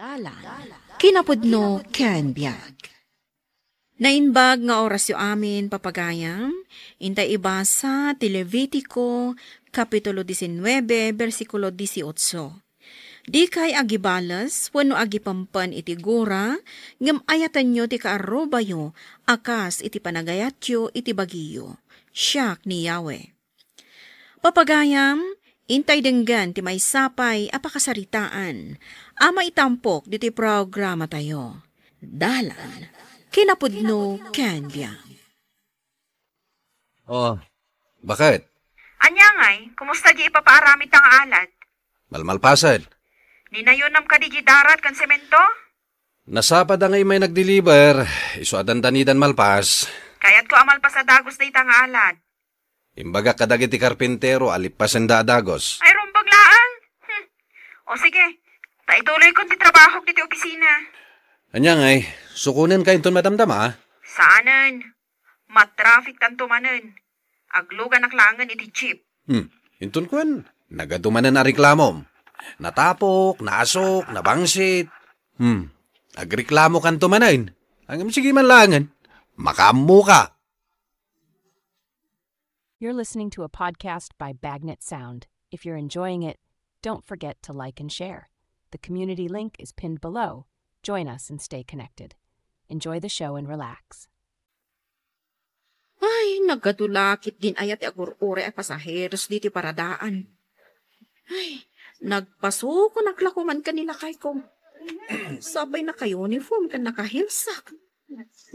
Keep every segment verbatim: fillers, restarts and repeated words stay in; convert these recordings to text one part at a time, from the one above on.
Dalan, kinapudno ken biag. Naimbag nga orasyo amin, papagayam, intay ibasa ti Levitico, Kapitulo diecinueve, bersikulo dieciocho. Dikay agibales wenno agipempen iti gura, ngem ayatenyo ti kaarrubayo a kas iti panagayatyo iti bagiyo. Siak ni Yahweh. Papagayam, intay denggen ti maysa pay a pakasaritaan a maitampok ditoy programatayo. Dalan, kinapudno ken biag. Oh, bakit? Ania ngay, kumusta di ipapaaramid ta nga alad? Malmalpasen. Ninayonam kadi di darat ken semento? Nasapa da nga immay nagdeliver, isu a dandanidan malpas. Kayatko a malpas a dagus dayta nga alad. Imbagak kadagiti karpintero a lippasenda a dagus. Ay, rumbeng laeng. Hmm. O sige, ta ituloykon ti trabahok ditoy opisina. Ania ngay, sukonenka inton madamdama? Saanen. Matraffic tanto manen. Agluganak laengen iti jeep. Hmm. Inton kuen, nagadu manen a reklamom. Natapok, naasok, nabangsit. Hmm. Agreklamokanto manen. Ngem sige man laengen. Makaammoka. You're listening to a podcast by Bagnet Sound. If you're enjoying it, don't forget to like and share. The community link is pinned below. Join us and stay connected. Enjoy the show and relax. Ay, nagadu la ketdin aya ti agur-uray a pasaheros ditoy paradaan. Ay, nagpasukonak la koman ken ni lakayko. Sapay naka-uniform ken naka-heelsak.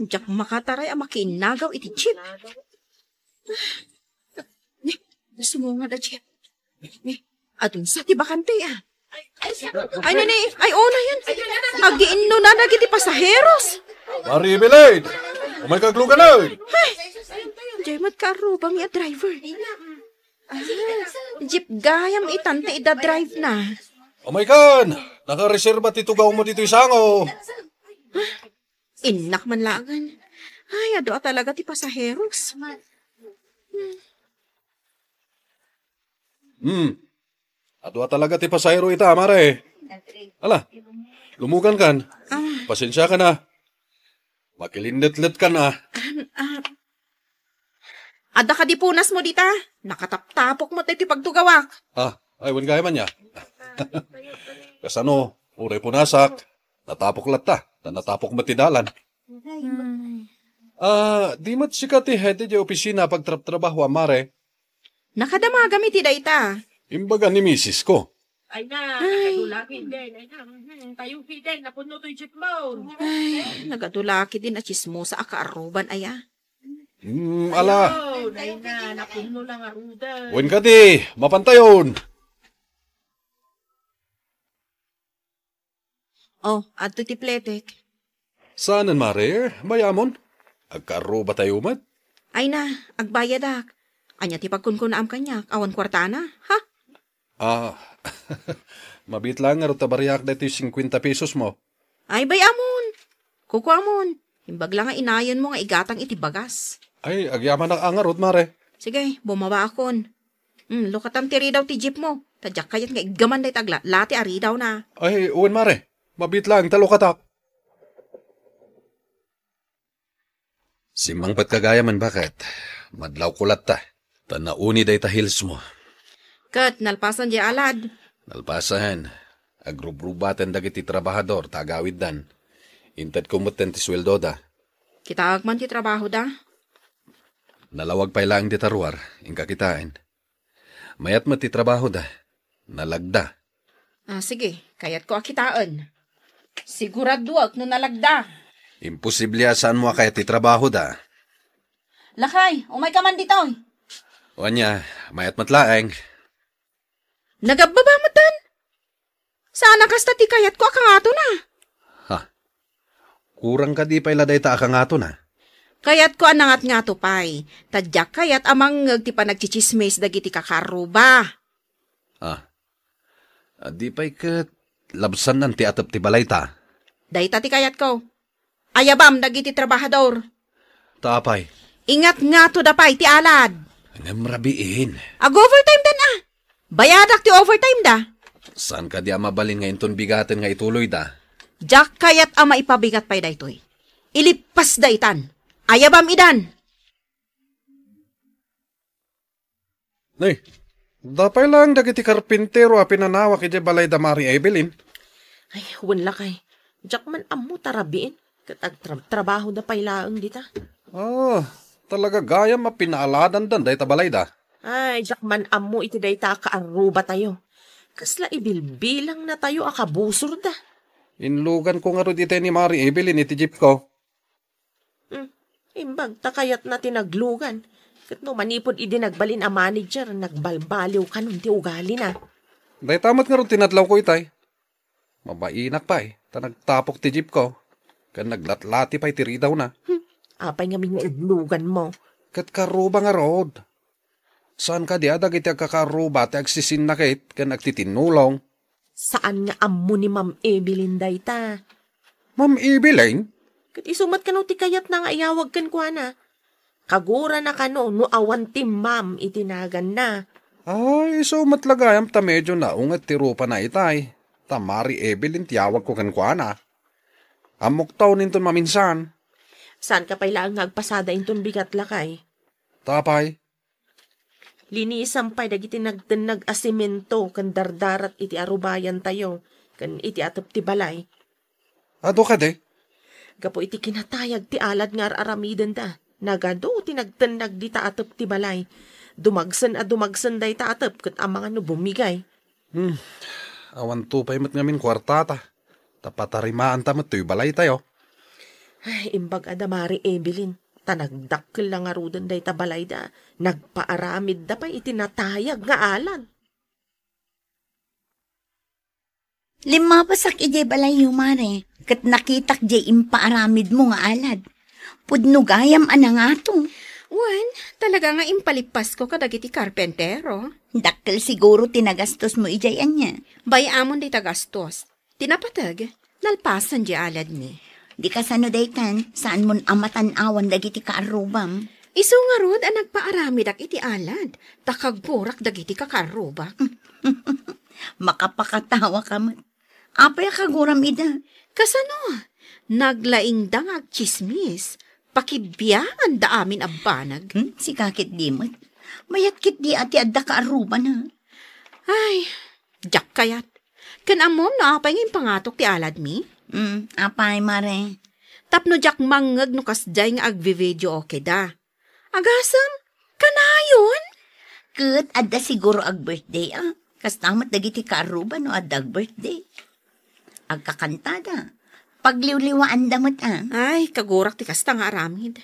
Diak makataray a makiinnagaw iti jeep. Ni, sumungad a jeep. Ni, adun sa ti bakante, ah. Ay, nini, ay, una yan. Agiinno na dagiti pasaheros. Mari Evelyn, umay kagluganan. Ay, diay met kaarrubami a driver. Ah, jeep gayam itan ti ida drive na. Umay kan, nakareserba ti tugawmo ditoy sango. Innak man laengen. Ay, adu a talaga ti pasaheros. Hmm. Adu a talaga ti pasahero ita, mare. Ala, lumugan kan. Ah. Pasensia ka na. Makilinnetlet kan, ah. Ah, ah. Adda kadi punasmo dita? Nakataptapok met ti pagtugawak. Ah, ay, wen gayam ania. Kasano, uray punasak, natapok latta, ta natapok met ti dalan. Hmm. Ah, di met sika ti head diay opisina a pagtrabtrabaho, a mare? Nakadamagam iti dayta. Imbaga ni misis ko. Ay na, ay, nakadulakid din. Ay na, mhm, tayo kiden, napuno to'y jeep mo. Ay, nagadulakid din a chismosa a kaarruban, aya. Hmm, ala. Ayun, ay na, napuno lang a ruda. Wen kadi, mapantayon. Oh, adto ti pletek. Saanen, mare? Bayamon? Agkaarrubatayo met? Ay na, agbayadak. Ania ti pagkunkunaam kaniak? Awan kuartana? Ha? Ah, mabiit laeng ngarud ta bariak daytoy singkuenta pesos mo. Ay, bay-amon. Kukuamon. Imbag la nga inayonmo nga igatang iti bagas. Ay, agyamanak a ngarud, mare. Sige, bumabaakon. Hmm, lukatam ti ridaw ti jeep mo. Ta diak kayat nga iggaman dayta aglatlati a ridawna. Ay, wen, mare. Mabiit laeng ta lukatak. Simmangpetka gayam, baket. Madlawko latta. Ta nauni dayta heels mo. Ket nalpasen diay alad. Nalpasen. Agrubrubaten dagiti trabahador ta agawiddan. Intedko metten ti sueldoda. Kitaek man ti trabahoda. Nalawag pay laeng dita ruar, inka kitaen. Mayat met ti trabahoda. Nalagda. Ah, sige, kayatko a kitaen. Siguraduek no nalagda. Imposible a saanmo a kayat ti trabahoda. Lakay, umayka man ditoy. O ania, mayat met laeng. Nagabbaba metten. Saan a kasta ti kayatko a kangatona. Ha? Kurang kadi pay la dayta a kangatona? Kayatko a nangatngato pay. Ta diak kayat a mangngeg ti panagtsitsismis dagiti kakaarruba. Ah. Ah, di pay ket labsannan ti atep ti balayta. Dayta ti kayatko. Ayabam dagiti trabahador. Ta apay? Ingatngatoda pay ti alad. Ngem rabiin. Ag-overtime dan, ah. Bayadak ti overtime da. Saan kadi a mabalin nga inton bigaten nga ituloyda? Diak kayat a maipabigat pay daytoy. Ilippasda itan. Ayabam idan. Nay, apay laeng dagiti karpintero a pinanawak idiay balay da Mari Evelyn? Ay, wen lakay. Diak man ammo ta rabiin. Ket agtrabtrabahoda pay laeng dita. Ah, talaga gayam a pinaaladandan dayta balayda. Ay, diak man ammo iti dayta a kaarrubatayo. Kasla ibilbilangnatayo a kabusorda. Inluganko ngarud itay ni Mari Evelyn iti jeepko. Hmm, imbag ta kayatna ti naglugan. Ket no manipud idi nagbalin a manager, nagbalbaliw kanon ti ugalina. Dayta met ngarud ti nadlawko itay. Mabainak pay, ta nagtapok ti jeepko, ken naglatlati pay ti ridawna. Hmm, apay ngamin nga inluganmo? Ket kaarruba ngarud. Saan kadi a dagiti agkakaarruba ti agsisinna ket ken agtitinnulong? Saan nga ammo ni Ma'am Evelyn dayta? Ma'am Evelyn? Ket isu met kano ti kayatna nga iyawag kenkuana? Kagurana kano no awan ti ma'am iti naganna? Ay, isu met la gayam ta medio naunget ti rupana itay. Ta Mari Evelyn ti awagko kenkuana. Ammok ta uninton maminsan. Saan ka pay laeng nga agpasada inton bigat lakay? Tapay? Linisam pay dagiti nagtennag a semento ken dardarat iti arubayantayo ken iti atep ti balay. Adu kadi? Gapu iti kinatayag ti alad nga ar-aramidenda, nagadu ti nagtennag dita atep ti balay. Dumagsen a dumagsen dayta atep ket amangan no bumigay. Hmm. Awan to pay met ngamin kuartata. Ta patarimaanta met toy balaytayo. Ay, imbag a da Mari Evelyn, ta nagdakkel la ngaruden dayta balayda, nagpaaramidda pay iti natayag nga alad. Limmapasak idiay balayyo, Mare, ket nakitak diay impaaramidmo nga alad. Pudno gayam a nangato. Wen, talaga nga impalippasko kadagiti karpentero. Dakkel siguro ti nagastosmo idiay ania? Bay-amon dayta gastos. Ti napateg, nalpasen diay aladmi. Di kasano daytan, saanmon a matan-awan dagiti kaarrubam? Isu ngarud a nagpaaramidak iti alad, ta kagurak dagiti kakaarrubak. Makapakatawa ka met. Apay a kaguram ida? Kasano? Naglaingda nga agtsismis. Pakibianganda amin a banag. Hmm, sika ketdi met. Mayat ketdi a ti adda kaarrubana. Ay, diak kayat. Ken ammom no apay nga impangatok ti aladmi? Hmm, apay, Mare? Tapno diak mangngeg no kasdiay nga agvi-video okay da. Agasem, kanayon? Ket adda siguro ag-birthday, a. Kasta met dagiti kaarruba no adda ag-birthday. Agkakantada. Pagliwliwaanda met, a. Ay, kagurak ti kasta nga aramid.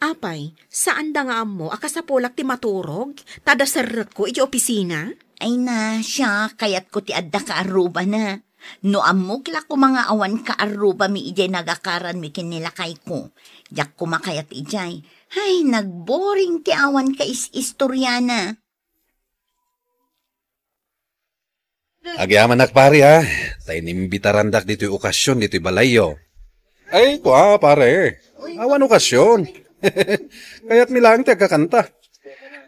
Apay, saanda nga ammo a kasapulak ti maturog, ta adda serrekko iti opisina? Ay na, siak, kayatko ti adda kaarrubana. No ammok la koma nga awan kaarrubami idiay nagakaranmi ken ni lakayko, diak koma kayat idiay. Ay, nagboring ti awan kais-istoriana. Agyamanak, pare, a, ta inimbitarandak ditoy okasion ditoy balayyo. Ay, kua, pare. Awan okasion. Kayatmi laeng ti agkakanta.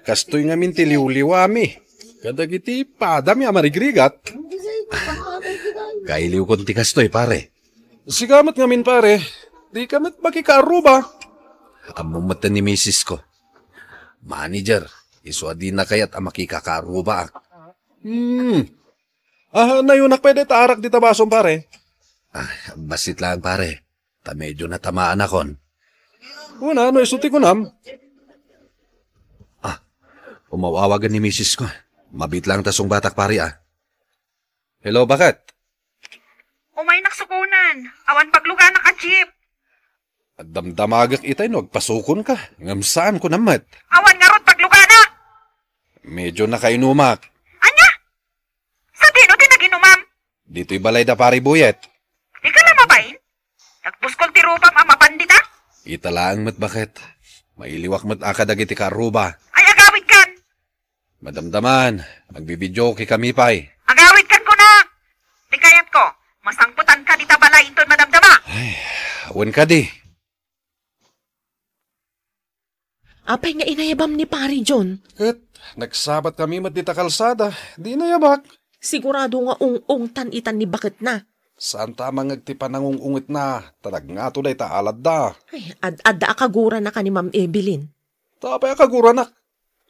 Kastoy ngamin ti liwliwami kadagiti padami a marigrigat. Kailiwkon ti kastoy, pare. Sika met ngamin, pare. Dika met makikaarruba. Ammom met ni misisko. Manager, isu a dina kayat a makikakaarrubaak. Hmm. Ah, nayunak pay dayta arak dita basom, pare. Ah, bassit laeng, pare. Ta medio natamaanakon. Una, no isu ti kunam. Ah, umaw-awagen ni misis ko. Mabiit laeng ta sungbatak, pare, a. Hello, baket? Umaynak sukonen. Awan pagluganak a jeep. Damdamagek itay no agpasukonka, ngem saan ko nammet. Awan ngarud pagluganak. Medio nakainumak. Ania? Sadino ti naginumam? Ditoy balay da Pari Buyet. Dika la mabain? Nagbuskol ti rupam a mapan dita? Ita laeng met, baket. Mailiwak met a kadagiti kaarruba. Ay, agawidkan! Madamdaman, agbibideoke kami pay. Agawidkan kunak! Ti kayatko, masangpetanka dita balay inton madamdama. Ay, wen kadi. Apay nga inayabam ni Pari John? Ket nagsabat kami met dita kalsada, di inayabak. Sigurado nga ung-ungtan itan ni baketna. Saanta a mangngeg ti panangung-ungetna, ta nagngato dayta aladda. Ay, ad-, adda a kagurana ka ni Ma'am Evelyn. Ta apay a kaguranak?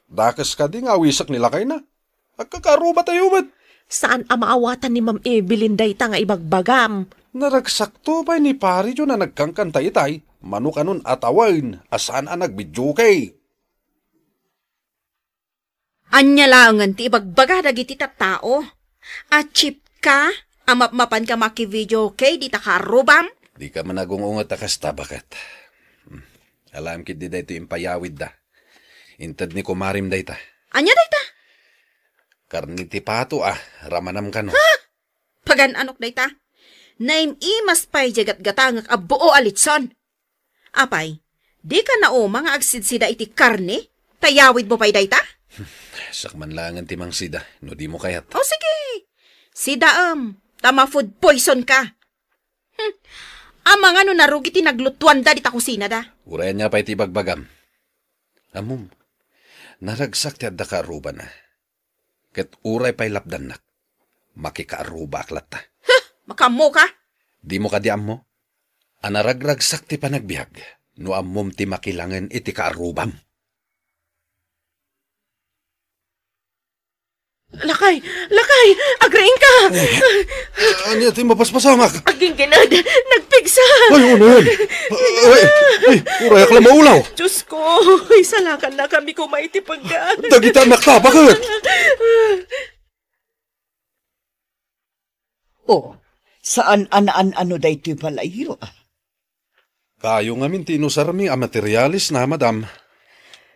Dakes kadi nga awisek ni lakayna. Agkakaarrubatayo met. Saan a maawatan ni Ma'am Evelyn dayta nga ibagbagam. Naragsakto pay ni Pari John a nagkankanta itay, mano kanon a tawen a saan a nagbiddioke. Ania laengen ti ibagbaga dagiti tattao? A cheap ka? A mapmapan ka makivideoke dita kaarrubam? Dika man agung-unget a kasta, baket. Hmm. Alaem ketdi daytoy impayawidda. Inted ni kumarim dayta. Ania dayta? Karne ti pato a, ramanam kano. Ha? Pagan-anok dayta? Naim-imas pay diay gatgatangek a buo a litson. Apay, dika nauma nga agsidsida iti karne? Ta yawidmo pay dayta? Siak man laengen ti mangsida, no dimo kayat. O sige, sidaem, ta ma-food poison ka. Hmm. Amangan no narugi ti naglutuanda dita kusinada. Uray ania pay ti ibagbagam. Ammom, naragsak ti adda kaarrubana. Ket uray pay lapdannak, makikaarrubaak latta. Huh! Makaammo ka? Dimo kadi ammo a naragragsak ti panagbiag no ammom ti makilangen iti kaarrubam? Lakay! Lakay! Agriingka! Ania ti mapaspasamak? Agginggined! Nagpigsa! Ay, ano yan? Ay, ay, urayak la maulaw. Diyos ko! Isalakan na kami kuma iti pagka. Dagiti anak ta, bakit? Oh, saan a naan-ano daytoy balayyo, ah? Kayo ngamin ti inusarmi a materialis na, madam.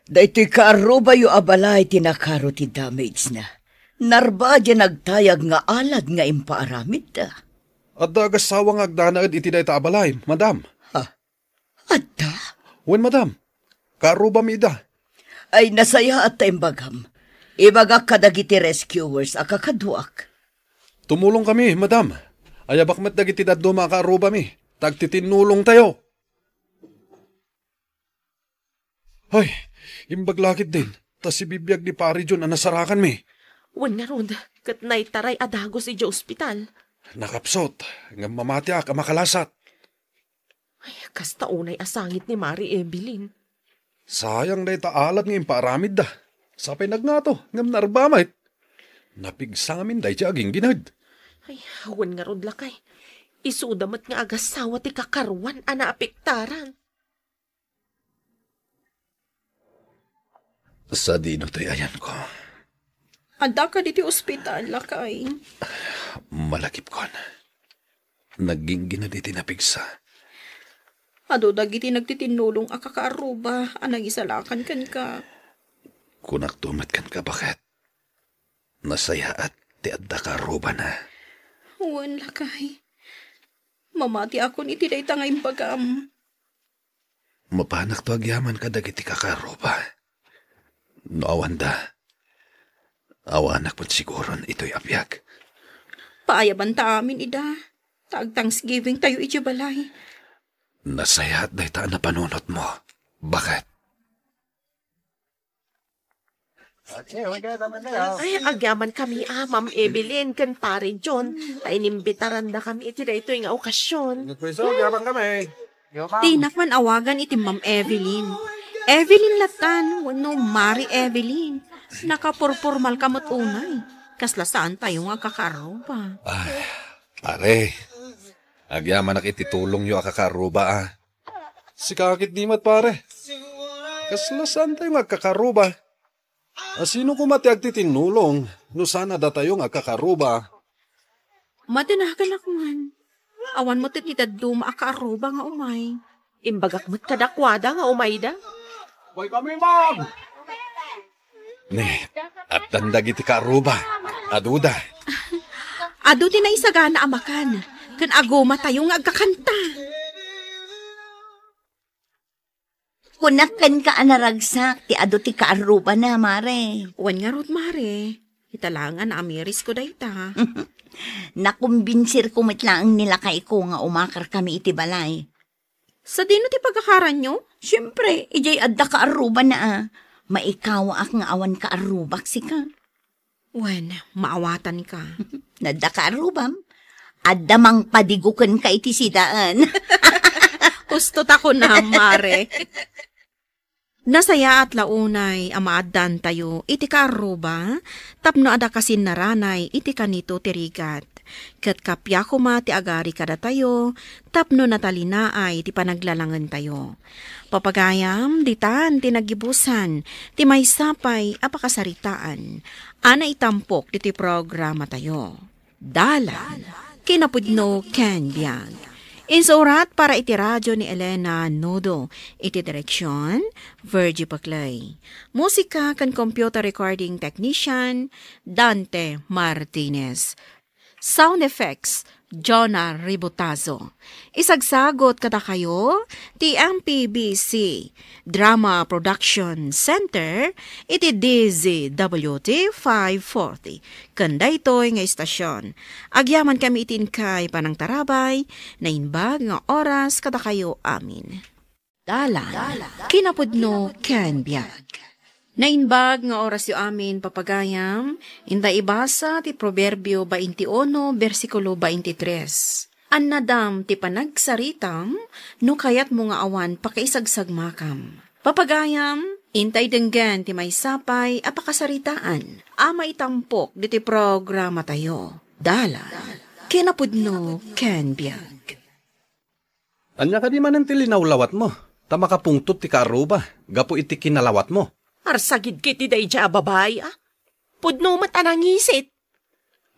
Daytoy kaarrubayo a balay ti nakaro ti damage na. Narba diay nagtayag nga alad nga impaaramidda. Adda agassawa nga agdanaed iti dayta a balay, madam. Ha? Adda? Wen, madam. Kaarrubami ida. Ay, nasayaat ta imbagam. Ibagak kadagiti rescuers a kakaduak. Tumulong kami, madam. Ayabak met dagiti dadduma a kaarrubami. Tagtitinnulong tayo. Ay, imbag la ketdin, ta sibibiag ni Pari John a nasarakanmi. Wen ngarud, ket naitaray a dagus idiay ospital. Nakapsut, ngem mamatiak a makalasat. Ay, kasta unay a sangit ni Mari Evelyn. Sayang dayta alad nga impaaramidda. Sapay nagngato, ngem narba met. Napigsa ngamin daydiay aginggined. Ay, wen ngarud lakay. Isuda met nga agassawa ti kakaruan a naapektaran. Sadino toy ayanko? Adda kadi iti ospital, lakay? Malagipkon. Nagginggined iti napigsa. Adu dagiti nagtitinnulong a kakaarruba a nangisalakan kenka. Kunakto met kenka, baket. Nasayaat ti adda kaarrubana. Wen, lakay. Mamatiakon iti dayta nga imbagam. Mapanakto agyaman kadagiti kakaarruba. No awanda, awanak met siguron itoy a biag. Paayabanta amin ida. Ta ag-Thanksgiving tayo idiay balay. Nasayaat dayta a napanunotmo. Baket? Ay, agyaman kami, ah, Ma'am Evelyn ken Pare John, ta inimbitaranda kami iti daytoy nga okasyon. Dinak man awagan iti Ma'am Evelyn. Evelyn latan, wenno Mari Evelyn. Nakapurpurmal ka met unay. Kasla saan tayo nga agkakaarruba. Ay, pare, agyamanak iti tulongyo a kakaarruba, ah. Sika ketdi met, pare. Kasla saan tayo nga agkakaarruba? A, sino koma ti agtitinnulong no saan a datayo nga agkakaarruba? Madanagan a man. Awan met ti dadduma a kaarruba nga umay. Imbagak met kadakuada nga umayda. Way kami, ma'am! Ne, addan dagiti kaarruba. Aduda. Adu ti naisagana a makan, ken agumatayo nga agkakanta. Kunak kenka a naragsak ti adu ti kaarrubana, mare. Wen ngarud, mare. Ita laeng a naamirisko dayta. Nakumbinsirko met laeng ni lakayko nga umakarkami iti balay. Sadino ti pagakaranyo? Siempre, idiay adda kaarrubana a. Maikawaak nga awan kaarrubak sika. Wen, maawatanka. Nadda kaarrubam? Adda mangpadigo kenka iti sidaen. Husto ta kunam, Mare. Nasayaat la unay a maaddantayo iti kaarruba tapno adda kasinnaranay iti kanito ti rigat. Ket kappia koma ti agari kadatayo tapno natalinaay ti panaglalangentayo. Papagayam, ditan ti naggibusan ti maysa pay a pakasaritaan a naitampok ditoy programatayo. Dalan, kinapudno ken biag. Insurat para iti radio ni Elena Nodo. Iti direksion, Virgie Paclay. Musika ken computer recording technician, Dante Martinez. Sound effects, Jonah Ribotazo. Isagsagot kadakayo ti M P B C Drama Production Center iti D Z W T five forty. Ken daytoy nga istasyon, agyaman kami iti inkay panangtarabay, naimbag nga oras kadakayo amin. Dalan, kinapudno ken biag. Naimbag nga orasyo amin, papagayam, inta ibasa ti Proverbio twenty-one, bersikulo twenty-three. Annadam ti panagsaritam no kayatmo nga awan pakaisagsagmakam. Papagayam, intay denggen ti maysa pay a pakasaritaan a maitampok ditoy programatayo. Dalan, kinapudno ken biag. Ania kadi manen ti linawlawatmo? Ta makapungtot ti kaarruba gapu iti kinalawatmo. Arsagidka iti daydiay a babai, a? Pudno met a nangisit.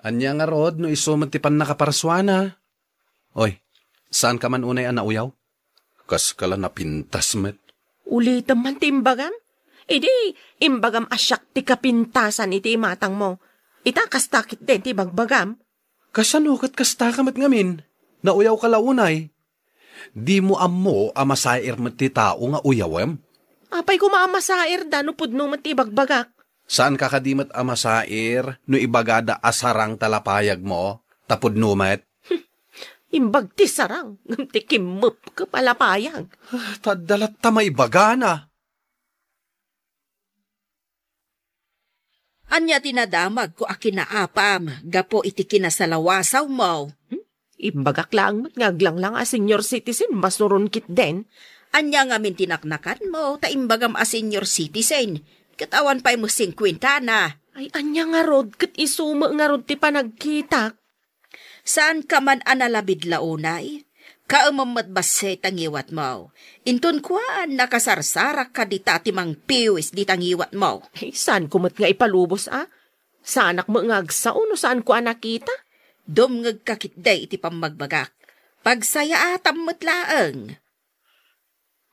Ania ngarud no isu met ti pannakaparsuana? Oy, saanka man unay a nauyaw? Kaska la napintas met. Ulitem man ti imbagam. Idi, imbagam a siak ti kapintasan iti imatangmo. Ita, kasta ketdin ti ibagbagam. Kasano ket kastaka met ngamin? Nauyawka la unay. Dimo ammo a masair met ti tao nga uyawem? Apay koma a masairda no pudno met ti ibagbagak? Saanka kadi met a masair no ibagada a sarang ta lapayagmo, ta pudno met? Imbag ti sarang, ngem ti kimmepkep a lapayag. Ah, ta adda latta maibagana. Ania ti nadamagko a kinaapam gapu iti kinasalawasawmo? Hmm? Imbagak laeng met nga aglanglang a senior citizen, masuron ketdin. Ania ngamin ti naknakanmo ta imbagam a senior citizen, ket awan pay met singkuentana? Ay, ania ngarud, ket isu met ngarud ti panagkitak. Saanka man a nalabid la unay? Kaemem met bassit ta ngiwatmo. Inton kuan, nakasarsarakka dita ti mangpiwis dita ngiwatmo. Ay, saanko met nga ipalubos, a? Saanak met nga agsao no saanko a nakita? Dumngegka ketdi iti pammagbagak. Pagsayaatam met laeng.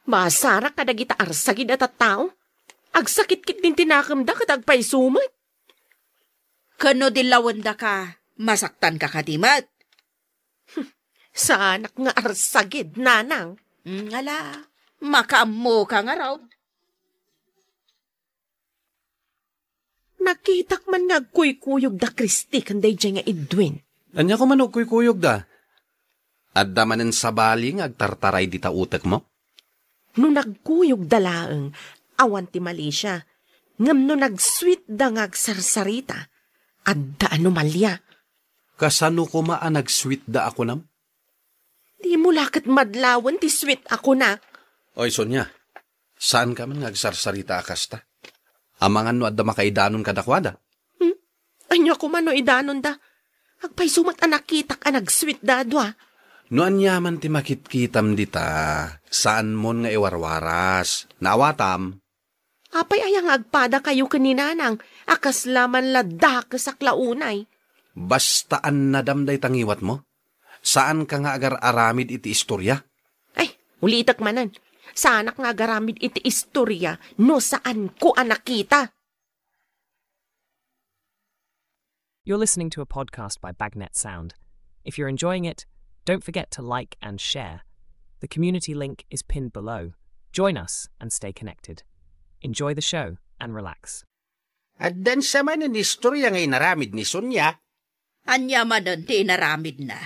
Masarak kadagita arsagid a tattao. Agsakit ketdin ti nakemda ket agpayso met. Ken no dillawendaka, masaktanka kadi met? Saanak nga arsagid, nanang. Mm, ala, makaammoka ngarud. Nakitak man nga agkuykuyog da Kristi ken daydiay nga Edwin. Ania koma no agkuykuyogda? Adda manen sabali nga agtartaray dita utekmo? No nagkuyogda laeng, awan ti malisia. Ngem no nag-sweet da nga agsarsarita, adda anomalia. Kasano koma a nag-sweet da a kunam? Dimo la ket madlawen ti sweet a kunak. Oy, Sonia, saanka man nga agsarsarita a kasta. Amangan no adda makaidanon kadakuada. Hmm? Ania koma no idanonda? Agpayso met a nakitak a nag-sweet da a dua. No aniaman ti makitkitam dita, saanmon nga iwarwaras. Naawatam? Apay aya nga agpadakayo ken ni nanang a kasla man la dakesak la unay? Basta annadam dayta ngiwatmo. Saanka nga agar-aramid iti istorya? Ay, ulitek manen. Saanak nga agaramid iti istorya no saanko a nakita. You're listening to a podcast by Bagnet Sound. If you're enjoying it, don't forget to like and share. The community link is pinned below. Join us and stay connected. Enjoy the show and relax. Addan sa manen istorya nga inaramid ni Sonia. Ania manen ti inaramidna?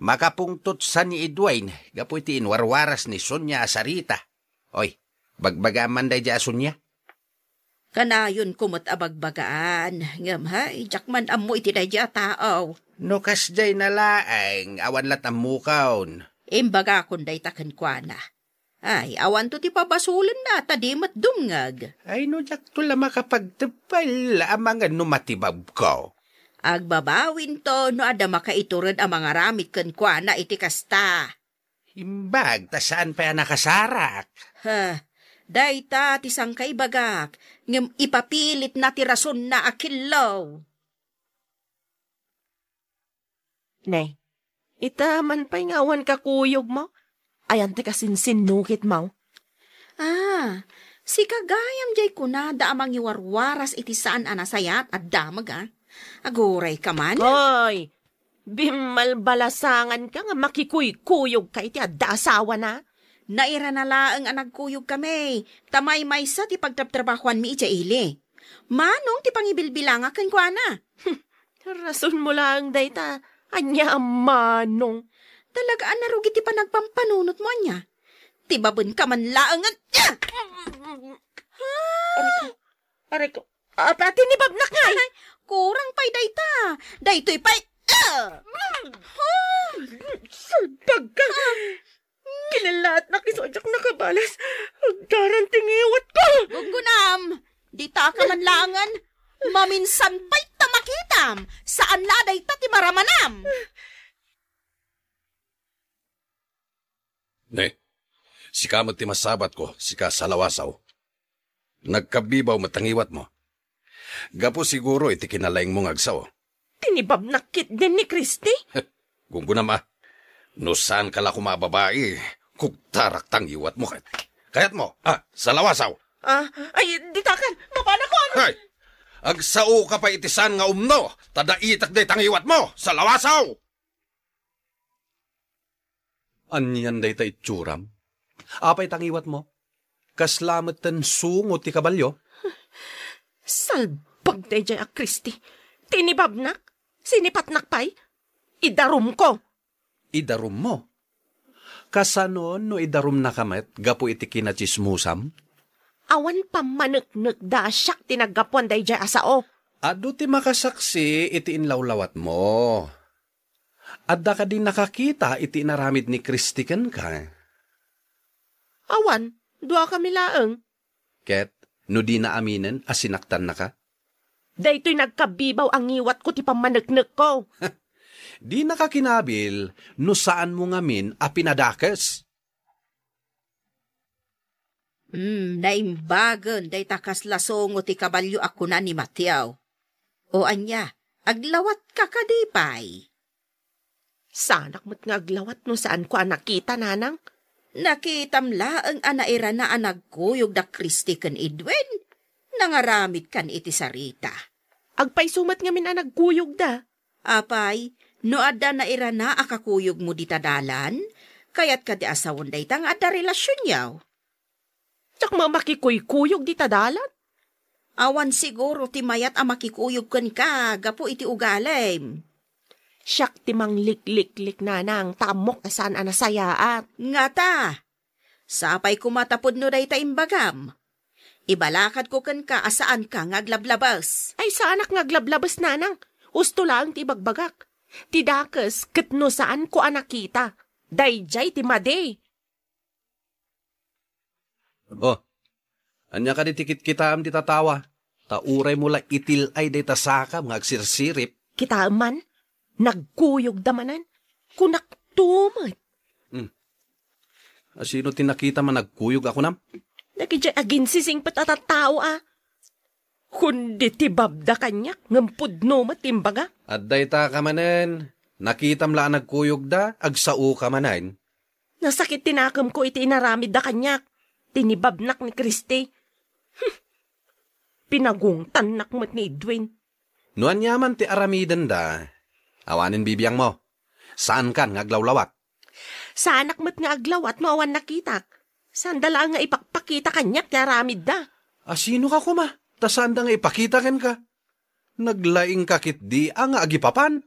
Makapungtot sa ni Edwin gapu iti inwarwaras ni Sonia a sarita. Oy, bagbagam man daydiay a Sonia. Kanayonko met a bagbagaan, ngem hay, diak man ammo iti daydiay a tao. No kasdiay na laeng, awan lat' ammokon. Imbagakon dayta kenkuana. Ay, awanto ti pabasolenna, ta di met dumngeg. Ay, no diakto la makapagteppel, amangan no matibabko. Agbabawinto no adda makaitured a mangaramid kenkuana iti kasta. Imbag, ta saan pay a nakasarak. Ha, dayta ti sangkaibagak, ngem ipapilitna ti rasonna a killo. Ne, ita man pay nga awan kakuyogmo? Ayan ti kasinsinnukitmo? Ah, sika gayam jay kunada a mangiwarwaras iti saan a nasayaat a damag, a. Aguray ka man? Hoy! Bimmalbalasangan ka nga makikuykuyog ka iti adda asawana? Nairana laeng a nagkuyog kami, ta maymaysa ti pagtrabtrabahoanmi idiay ili. Manong ti pangibilbilangak kenkuana. Rason mo laeng dayta. Ania a manong? Talaga a narugi ti panagpampanunotmo ania. Ti babenka man laeng nga, ah! Aray ko. Aray ko. Apa, tinibabnak ngay? Ay, kurang pay dayta. Daytoy pay, ah! Salbag ka! Kinalaatnak isu a diak nakabalas. Agdaran ti ngiwatko! Gunggunam, dita ka man laengen. Maminsan pay ta makitam. Saan la dayta ti maramanam. Ne, sika met ti masabatko, sika Salawasaw. Nagkabibaw met ta ngiwatmo. Gapu siguro iti kinalaingmo nga agsao. Tinibabnak ketdin ni Christy? Gunggunam a. No saanka la koma a babai, kugtarak ta ngiwatmo ket. Kayatmo, a, Salawasaw? Ah, ay, ditakan, mapanakon! Ay! Agsaoka pay iti saan nga umno, ta daitak dayta ngiwatmo, Salawasaw! Anian dayta itsuram? Apay ta ngiwatmo? Kasla metten sungo ti kabalio? Salbag daydiay a Christy. Tinibabnak? Sinipatnak pay? Idarumko. Idarummo? Kasano no idarumnaka met gapu iti kinatsismosam? Awan pammaneknekda a siak ti naggapuan daydiay a sao. Adu ti makasaksi iti inlawlawatmo. Adda kadi nakakita iti inaramid ni Christy kenka? Awan, duakami laeng. Ket no dina aminen a sinaktannaka? Daytoy nagkabibaw a ngiwatko ti pammaneknekko. Dinaka kinabil no saanmo ngamin a pinadakes. Hmm, naimbagen dayta kasla sungo ti kabalio a kuna ni Mateo. O ania, aglawatka kadi pay? Saanak met nga aglawat no saanko a nakita, nanang. Nakitam laeng a nairana a nagkuyog da Christy ken Edwin. Nangaramidkan iti sarita. Agpayso met ngamin a nagkuyogda. Apay, no adda nairana a kakuyogmo dita dalan, kayatka ti a sawen dayta nga adda relasionyo? Diak makikuykuyog dita dalan. Awan siguro ti mayat a makikuyog kenka gapu iti ugalim. Siak ti manglikliklik, nanang, ta ammok a saan a nasayaat. Ngata, sapay koma ta pudno dayta imbagam. Ibalakadko kenka a saanka nga aglablabes. Ay, saanak nga aglablabes, nanang. Usto laeng ti ibagbagak. Ti dakes ket no saanko a nakita, daydiay ti madi. Oh, ania kadi ti kitkitaem ti tatawa? Ta uraymo la itil-ay dayta sakam nga agsirsirip. Kitaem man, nagkuyogda manen. Kunakto met. Hmm. A, sino ti nakitam a nagkuyog a kunam? Dagidiay aginsisingpet a tattao a. Kundi ti babda kaniak, ngem pudno met ti imbaga. Adda ita ka manen. Nakitam la a nagkuyogda, agsao ka manen. Nasakit ti nakemko iti inaramidda kaniak. Tinibabnak ni Christy. Hmm. Pinagungtannak met ni Edwin. No aniaman ti aramidenda, awanen bibiangmo. Saankan nga aglawlawat. Saanak met nga aglawat no awan nakitak. Saanda laeng nga ipakpakita kaniak ti aramidda. A, sinoka koma? Ta saanda nga ipakita kenka. Naglaingka ketdi a nga agipapan.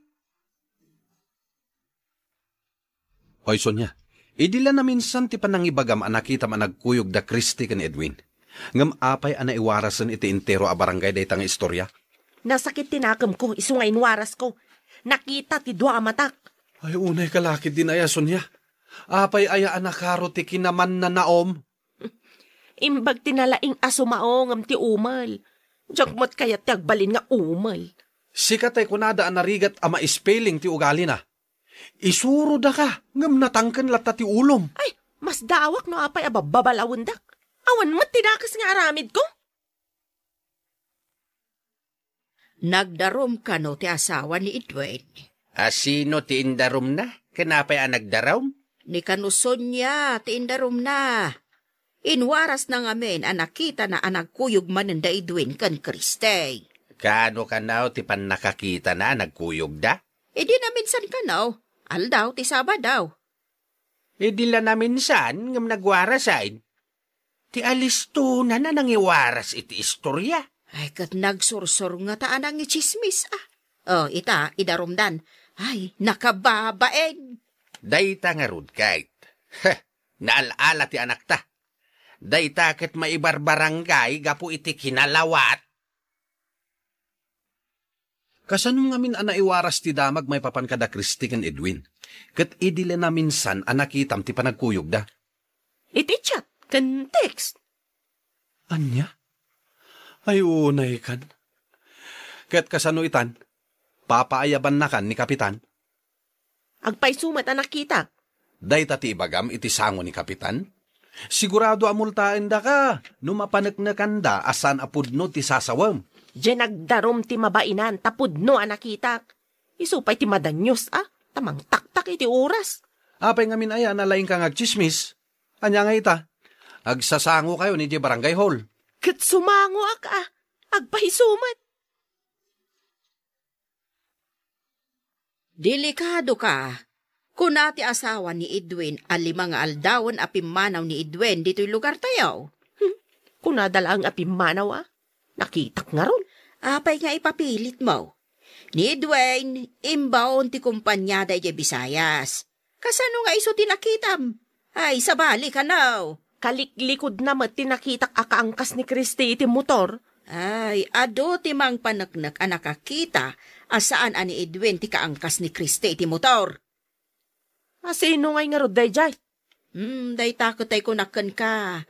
Hoy, Sonia, idi la naminsan ti panangibagam a nakitam a nagkuyog da Christy ken Edwin. Ngem apay a naiwarasen iti entero a barangay dayta nga istorya? Nasakit ti nakemko, isu nga inwarasko. Nakita ti dua a matak. Ay, unay ka la ketdin aya, Sonia. Apay aya a nakaro ti kinamannanaom? Imbag ti nalaing a sumao ngem ti umel. Diak met kayat ti agbalin nga umel. Sika tay kunada a narigat a ma-spelling ti ugalina. Isurodaka, ngem natangken latta ti ulom. Ay, masdaawak no apay a babbabalawendak. Awan met ti dakes nga aramidko. Nagdarum kano ti asawa ni Edwin? A sino ti indarumna? Ken apay a nagdarum? Ni kano Sonia ti indarumna. Inwarasna ngamin a nakitana a nagkuyog manen da Edwin ken Christy. Kaano kano ti pannakakitana a nagkuyogda? Idi naminsan kano, aldaw ti Sabado. Idi la naminsan ngem nagwarasen. Ti alistonan a nangiwaras iti istorya. Ay, ket nagsursur ngata a nangitsismis, a. O, ita, idarumdan. Ay, nakababain. Dayta ngarud, Kate. Heh, naal-ala ti anakta. Dayta ket maibarbarangay gapu iti kinalawat. Kasano ngamin a naiwaras ti damag maipapan kada Christy ken Edwin? Ket idi la naminsan a nakitam ti panagkuyogda? Iti chat ken text. Ania? Ay, unay kan. Ket kasano itan? Papaayabannakan ni Kapitan? Agpayso met a nakitak. Dayta ti ibagam iti sango ni Kapitan? Sigurado a multaendaka no mapaneknekanda a saan a pudno ti sasawem. Diay nagdarum ti mabainan ta pudno a nakitak. Isu pay ti madanios a, ta mangtaktak iti oras. Apay ngamin aya a nalaingka nga agtsismis? Ania nga ita? Agsasangokayon idiay barangay hall. Ket sumangoak a, agpayso met. Delikadoka, kuna ti asawa ni Edwin a lima nga aldawen a pimmanaw ni Edwin ditoy lugartayo. Hmm, kunada laeng a pimmanaw a. Nakitak ngarud. Apay nga ipapilitmo? Ni Edwin, imbaon ti kompaniada idiay Visayas. Kasano nga isu ti nakitam? Ay, sabali kano. Kaliklikudna met ti nakitak a kaangkas ni Christy iti motor. Ay, adu ti mangpaneknek a nakakita a saan a ni Edwin ti kaangkas ni Christy iti motor. A sino ngay ngarud daydiay? Hmm, dayta ket tay kunak kenka.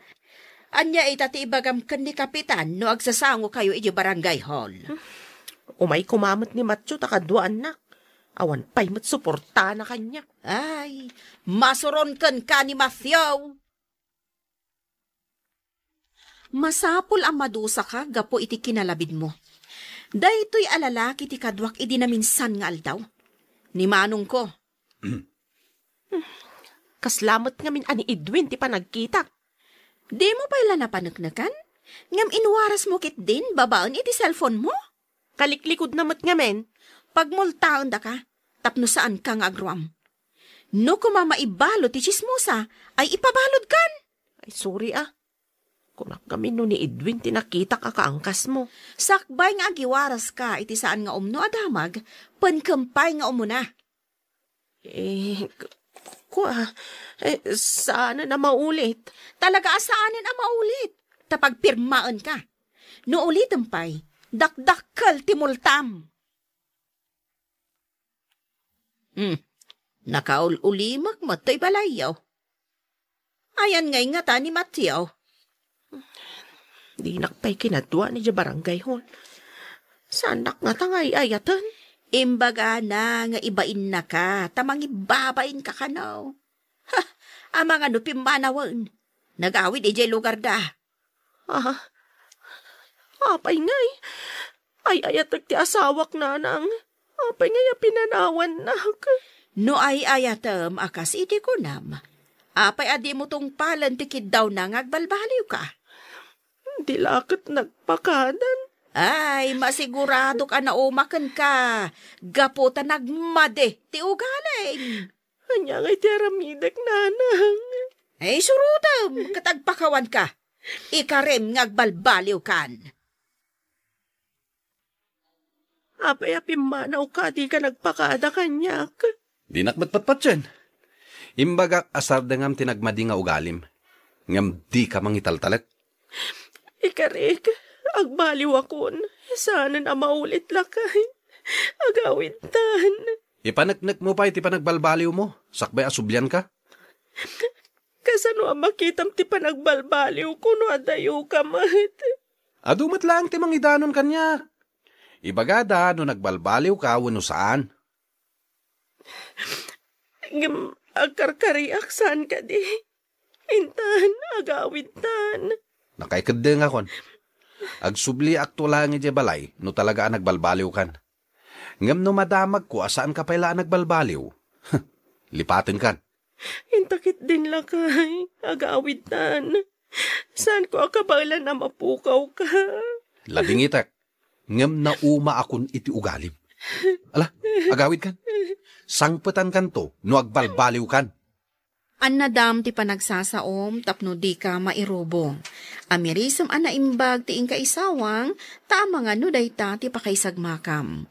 Ania ita ti ibagam ken ni Kapitan no agsasangokayo idiay barangay hall? Umay koma met ni Matthew ta kaduaannak. Awan pay met suportana kaniak. Ay, masuron kenka ni Matthew. Masapul a madusaka gapu iti kinalabidmo. Daytoy a lalaki ti kaduak idi naminsan nga aldaw. Ni manongko. Kasla met ngamin a ni Edwin ti panagkitak. Dimo pay la napaneknekan? Ngem inwarasmo ketdin babaen iti cellphone mo? Kaliklikudna met ngamin. Pagmultaendaka, tapno saanka nga agruam. No koma maibalud ti tsismosa, ay ipabaludkan. Ay, sorry a. Kunak ngamin no ni Edwin ti nakitak a kaangkasmo. Sakbay nga agiwaraska iti saan nga umno a damag, penkem pay nga umuna. Eh, k-, kua, eh, saanen a maulit. Talaga a saanen a maulit. Ta pagpirmaenka. No ulitem pay, dakdakkel ti multam. Hmm. Nakaul-ulimek met toy balayyo. Ayan ngay ngata ni Mateo? Dinak pay kinadua idiay barangay hall. Saannak ngata nga ay-ayaten? Imbagana nga ibainnaka ta mangibabainka kano. Ha, amangan no pimmanawen. Nagawid idiay lugarda. Ah, apay ngay? Ay-ayatek ti asawak, nanang. Apay ngay a pinanawannak? No ay-ayatem a kas iti kunam, apay a dimo tungpalen ti kiddawna nga agbalbaliwka? Di la ket nagpakadan. Ay, masiguradok a naumakenka, gapu ta nagmadi ti ugaling. Ania ngay ti aramidek, nanang? Ay, surotem ket agpakawanka. Ikarim nga agbalbaliwkan. Apay a pimmanawka, dika nagpakada kaniak? Dinak met patpatien. Imbagak a sardengam ti nagmadi nga ugalim, ngem dika mangitaltalek. Ikarik, agbaliwakon, saanen a maulit lakay. Agawidtan. Ipaneknekmo pay ti panagbalbaliwmo, sakbay a sublianka. Kasano a makitam ti panagbalbaliwko no adayoka met? Adu met laeng ti mangidanon kaniak. Ibagada no nagbalbaliwka wenno saan. Ngem agkarkariak saan kadi. Intan, agawidtan. Nakaikeddengakon. Agsubliakto laeng idiay balay no talaga a nagbalbaliwkan. Ngem no madamagko a saanka pay la a nagbalbaliw, lipatenkan. Inta ketdin lakay, agawidtan. Saanko a kabaelan a mapukawka. Ladingitek, ngem naumaakon iti ugalim. Ala, agawidkan. Sangpetankanto no agbalbaliwkan. Annadam ti panagsasaom tapno dika mairubong. Amirisem a naimbag ti inka isawang, ta amangan no dayta ti pakaisagmakam.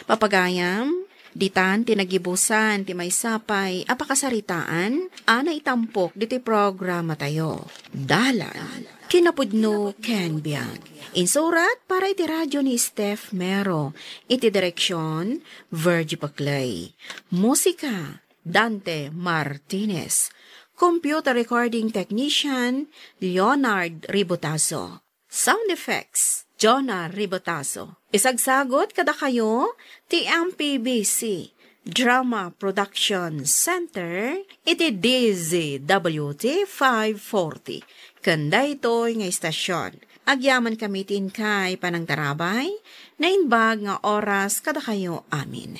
Papagayam, ditan ti nagibusan ti maysa pay a pakasaritaan a naitampok ditoy programatayo. Dalan, kinapudno ken biag. Insurat para iti radio ni Steph Mero, iti direksyon, Virgie Paclay. Musika, Dante Martinez. Computer recording technician, Leonard Ribotazo. Sound effects, Jonah Ribotazo. Isagsagot kadakayo ti M P B C Drama Production Center iti D Z W T five forty. Ken daytoy nga istasyon, agyaman kami ti inkay panangtarabay, naimbag nga oras kadakayo amin.